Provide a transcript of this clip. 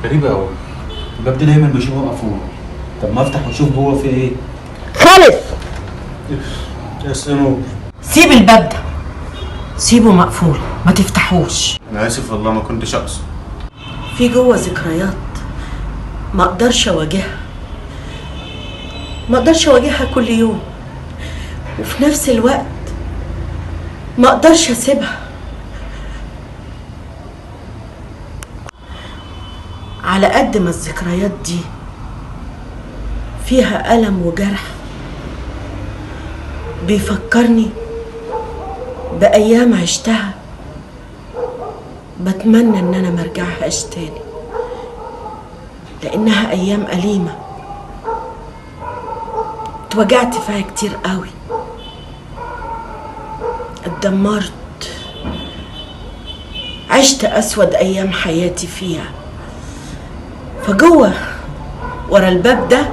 غريبة قوي، الباب ده دايما بشوفه مقفول. طب ما افتح واشوف جوه في ايه. خالد يا سنور، سيب الباب ده، سيبه مقفول، ما تفتحوش. انا اسف والله ما كنتش اقصد. في جوه ذكريات ما اقدرش اواجهها، ما اقدرش اواجهها كل يوم، وفي نفس الوقت ما اقدرش اسيبها. على قد ما الذكريات دي فيها ألم وجرح، بيفكرني بأيام عشتها بتمنى إن أنا مرجعهاش تاني، لأنها أيام أليمة اتوجعت فيها كتير قوي، اتدمرت، عشت أسود أيام حياتي فيها. فجوه ورا الباب ده